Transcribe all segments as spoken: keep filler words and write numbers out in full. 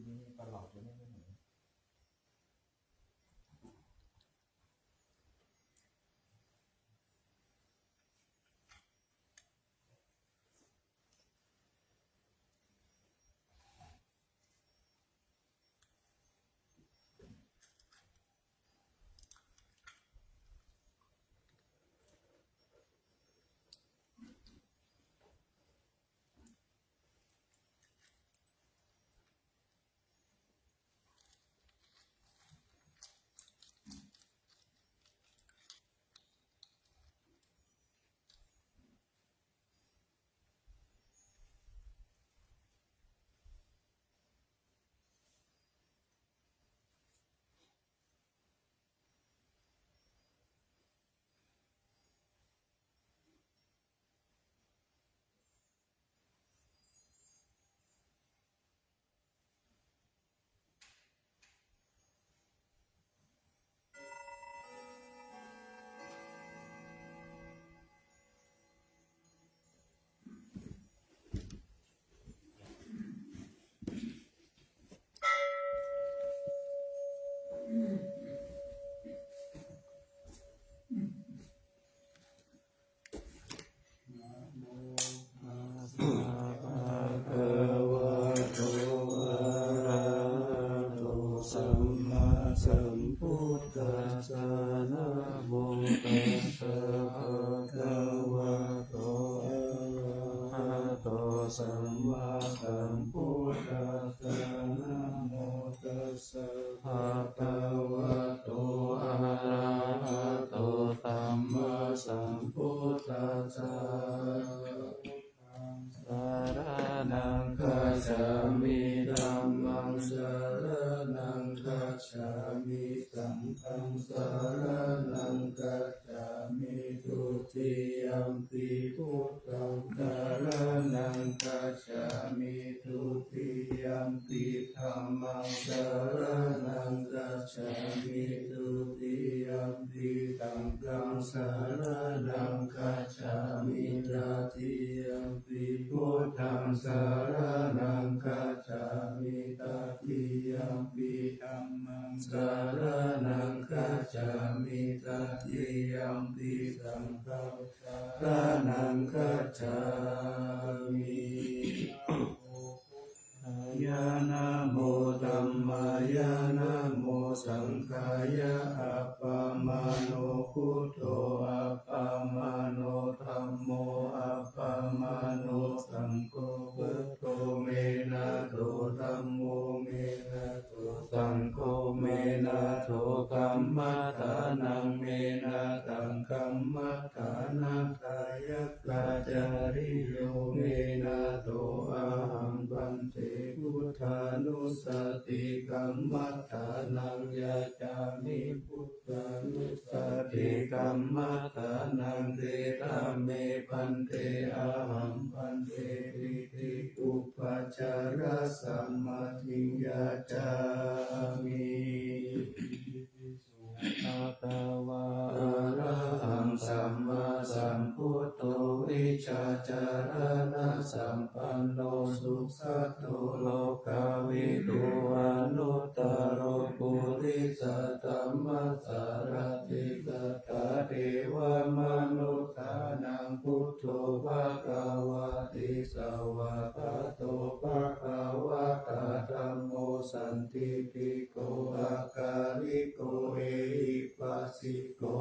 นี่ตลอดจะไม่เหมือน Namo tassa bhagavato arahato sammāsambuddhassa. Namo tassa bhagavato arahato sammāsambuddhassa. Namo tassa bhagavato arahato sammāsambuddhassa. Buddhaṃ saraṇaṃ gacchāmi. Dhammaṃ saraṇaṃ gacchāmi. Saṅghaṃ saraṇaṃ gacchāmi. Dutiyampi buddhaṃ saraṇaṃ gacchāmi. Dutiyampi dhammaṃ saraṇaṃ gacchāmi. Dutiyampi saṅghaṃ saraṇaṃ gacchāmi. Tatiyampi buddhaṃ saraṇaṃ gacchāmi. Tatiyampi dhammaṃ saraṇaṃ gacchāmi. Tatiyampi saṅghaṃ saraṇaṃ gacchāmi. Namo buddhāya, namo dhammāya, namo saṅghāya. Appamāṇo buddho, appamāṇo dhammo, appamāṇo saṅgho. Buddho me nātho, dhammo me nātho, saṅgho me nātho. Kammaṭṭhānaṃ me nāthaṃ, kammaṭṭhānakāyakā cariyo me nātho. Ahaṃ bhante buddhānussati kammaṭṭhānaṃ yācāmi. Buddhānussati kammaṭṭhānaṃ. Kheṭṭha me bhante, ahaṃ bhante pītikubbacarasamādhiṃ yācāmi. Bhagavā arahaṃ sammāsambuddho vijjācaraṇasampanno sugato lokavidū anuttaro purisadammasārathi satthā devamanussānaṃ buddho bhagavāti. Svākkhāto bhagavatā dhammo sandiṭṭhi ko akāliko ehipassiko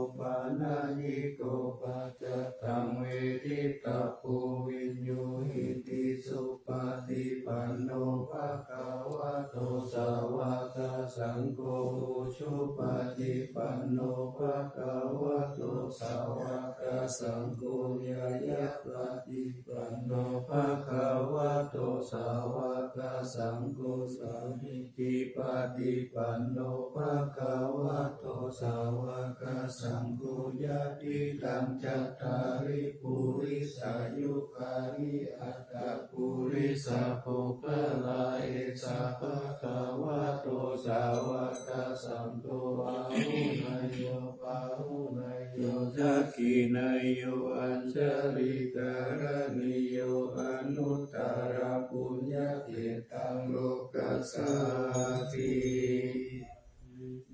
opanayiko paccattaṃ veditabbo viññūhīti. Supaṭipanno bhagavato sāvakasaṅgho, ujupaṭipanno bhagavato sāvakasaṅgho, ñāyapaṭi panno bhagavato sāvakasaṅgho, sāmīcipaṭipanno bhagavato sāvakasaṅgho, yadidaṃ cattāri purisayugāni aṭṭha purisapuggalā, esa bhagavato sāvakasaṅgho, āhuneyyo pāhuneyyo yo dakkhiṇeyyo añjalikaraṇīyo anuttaraṃ puññakkhettaṃ lokassāti.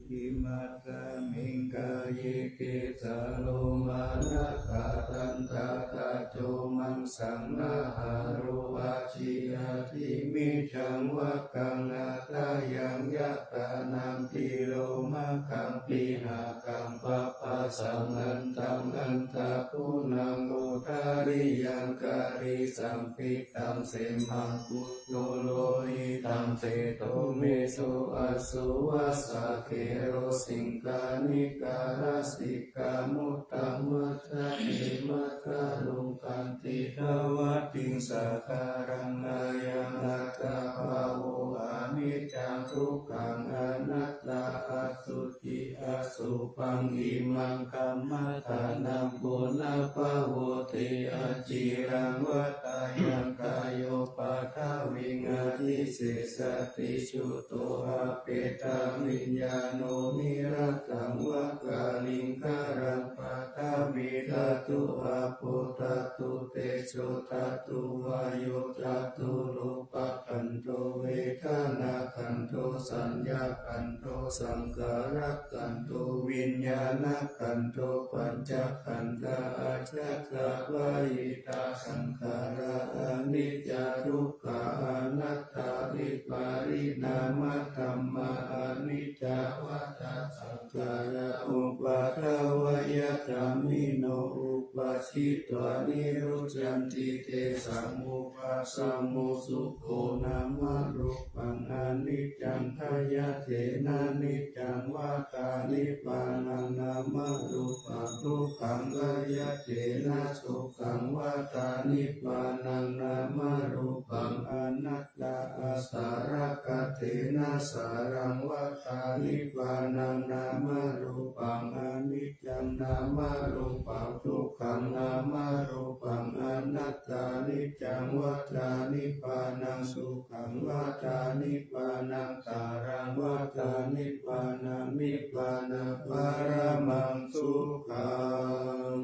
Imasmiṃ kāye kecā lomā nakhā dantā taco maṃ saṃ nahārū aci ādi mijjaṃ vakkaṃ hadayaṃ yakānaṃ tilomakkhaṃ pihakaṃ papphāsaṃ antaṃ antaguṇaṃ odāriyaṃ karīsaṃ pittaṃ semhaṃ kutto lohitaṃ sedo medo aso vasā khelo siṅghāṇikā lasikkā muttaṃ vatthaye matthaluṅ khantītavatiṃ sakalaṃ ayaṃ attabhāvo aniccā dukkā anattā asuci asubhaṃ imaṃ kammadānaṃ punabbhavoti aciraṃ vatayaṃ kāyo paṭhaviṃ adhisessati chuddho apetaviññāṇo niratthaṃ vakaliṅgaraṃ paṭhavīdhātu āpodhātu tejodhātu vāyodhātu rūpakkhandho vedanākkhandho saññākkhandho saṅkhārakkhandho viññāṇakkhandho pañcakkhandhā ajjhattā bahiddhā saṅkhārā aniccā dukkhā anattā viparināmadhammā aniccā vata saṅkhārā uppādavayadhammino uppajjitvā nirujjhanti tesaṃ vūpasamo sukho nāmarūpaṃ aniccaṃ khayyatthenāniccaṃ vatā nibbānaṃ nāmarūpaṃ dukkhaṃ khayyatthenasukhaṃ vatā nibbānaṃ nāmarūpaṃ anattā asarakkhatthenā saraṃ vatā nibbānaṃ nāmarūpaṃ aniccaṃ nāmarūpaṃ dukkhaṃ nāmarūpaṃ anattā niccaṃ vatā nibbānaṃ sukhaṃ vatā nibbānaṃ saraṃ vatā nibbānaṃ nibbānaṃ paramaṃ sukhaṃ.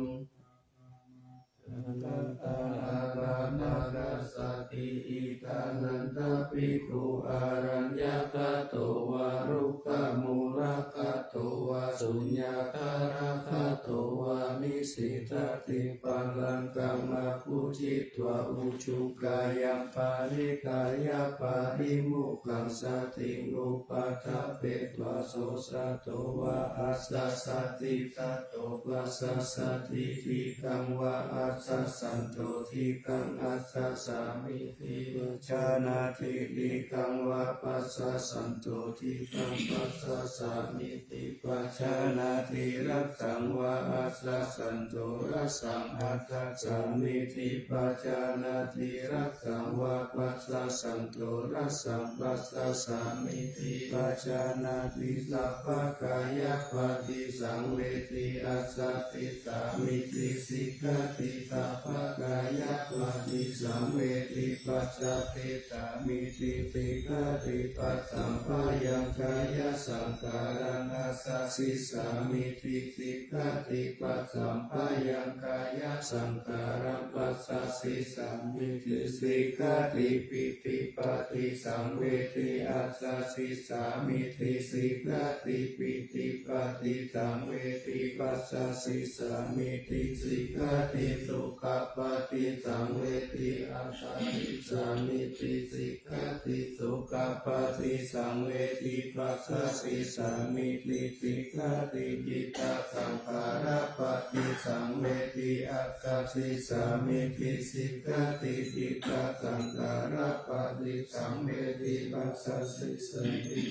Santaṃ ārāmaṃ passati. Idha nanda bhikkhu araññagato vā rukkhamūlagato vā suññatāragato vā nisīdati pallaṅkaṃ abhujitvā ujukayaṃ pariṭṭhāya pāpimukhasatiṃ upaṭṭhapetvā so saddho vā assa saddhi saddo passa saddhi dīghaṃ vā assa saddo dīghaṃ assasāmīti pajānāti dīghaṃ vā passa saddo dīghaṃ passasāmīti pajānāti rassaṃ vā assa saddo rassaṃ assasāmīti pajānāti rassaṃ vā passa saddo rassaṃ passasāmīti pajānāti sabbakāyapaṭisaṃvedi assati sāmīti sikkhati sabbakāyapaṭisaṃvedi passati sāmīti sikkhati passamphayaṃ kāyasaṅkhāraṃ assati sāmīti sikkhati passamphayaṃ kāyasaṅkhāraṃ passati sāmīti sikkhati pītipaṭisaṃvedi assati sāmīti sikkhati pītipaṭisaṃvedi passati sāmīti sikkhati sukhapaṭisaṃvedi assati sāmīti sikkhati sukhapaṭisaṃvedi passati sāmīti sikkhati cittasaṅkhārapaṭisaṃvedi assati sāmīti sikkhati cittasaṅkhārapaṭisaṃvedi passati sāmīti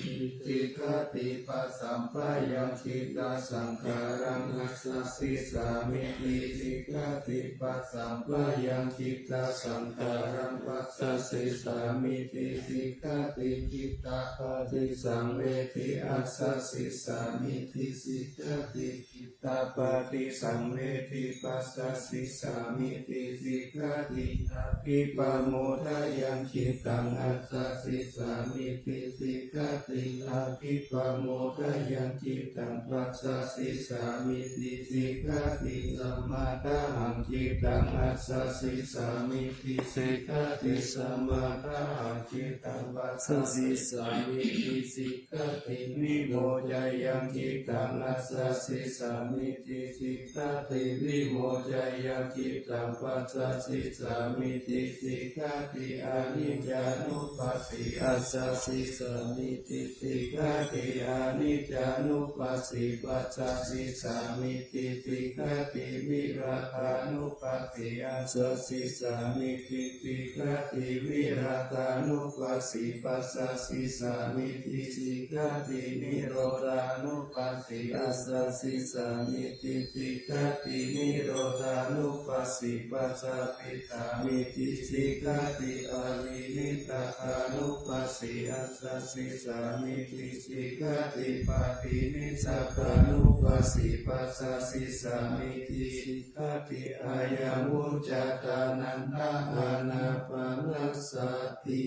sikkhati passamphayaṃ cittasaṅkhāraṃ assati sāmīti sikkhati passamphayaṃ cittasaṅkhāraṃ passati sāmīti sikkhati cittapaṭisaṃvedi assati sāmīti sikkhati cittapaṭisaṃvedi passati sāmīti sikkhati abhippamodayaṃ cittaṃ assati sāmīti sikkhati sikkhati. Abhippamodayaṃ cittaṃ passasissāmīti sikkhati. Samādāhaṃ cittaṃ assasissāmīti sikkhati. Samādāhaṃ cittaṃ passasissāmīti sikkhati. Vimoccayyaṃ cittaṃ assasissāmīti sikkhati. Vimoccayyaṃ cittaṃ passasissāmīti sikkhati. Aniccānupassī assasissāmīti sikkhati. Aniccānupassī passasissāmīti sikkhati. Virāgānupassī assasissāmīti sikkhati. Virāgānupassī passasissāmīti sikkhati. Nirodhānupassī assasissāmīti sikkhati. Nirodhānupassī passasissāmīti sikkhati. Pariṇibbānūpassī assasissāmīti sikkhati. Paṭinissagānupassī passasissāmīti sikkhati. Ayaṃ vuccati ānanda anappannasati.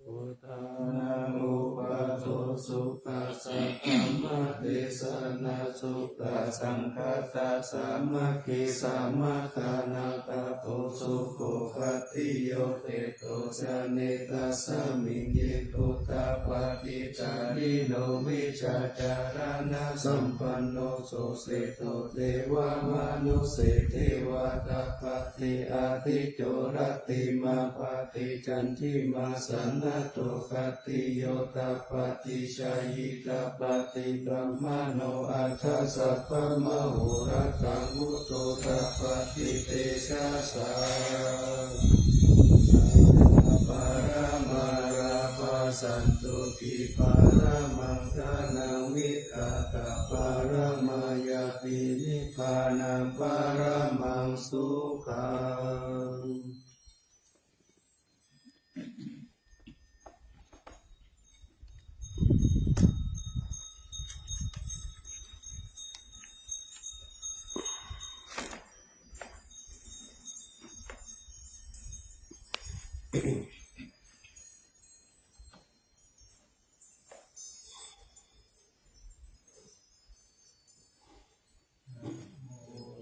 Buddhānaṃ uppādo sukhassa dhammadesanā, sukhā saṅghassa sāmaggī, samaggānaṃ tapo sukho. Khattiyo tejo jane tasmiṃ ye, buddhapāṭicādino vijjācaraṇasampanno, so seṭṭho devamānuse devatappa ti, ādicco rattimābhāti candimā sannaddho. Khattiyo tapati jhāyī tapati brāhmaṇo, atha sabbamahorattaṃ buddho tapati tejasā. Paramā lābhā santuṭṭhī, paramaṃ dhanaṃ vigatā, paramā ñātī nibbānaṃ, paramaṃ sukhaṃ.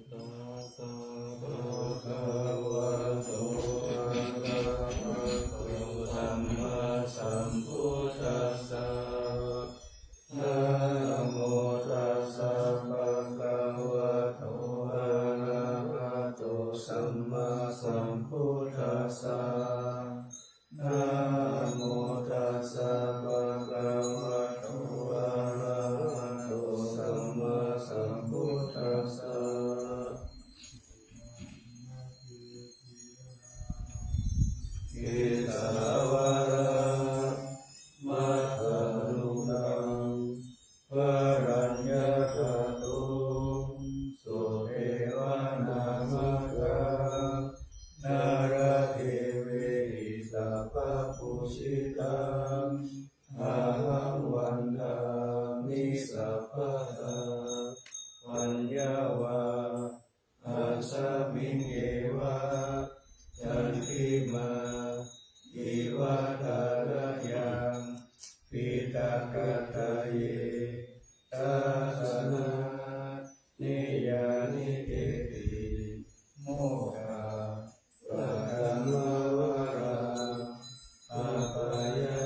Namo tassa bhagavato arahato sammāsambuddhassa. Namo tassa bhagavato arahato sammāsambuddhassa. Namo tassa bhagavato arahato sammāsambuddhassa. Kesāvaraṃ vatthanugaṃ varaññathato, so devanāmakā naradevehi sabbapūjitaṃ, ahaṃ vandāmi sabbadā. Paññā vā asmiṃ eva candimā iva tharayaṃ, piṭakattaye dassanā niyyāniketti, mokkhaparamā varaṃ apāya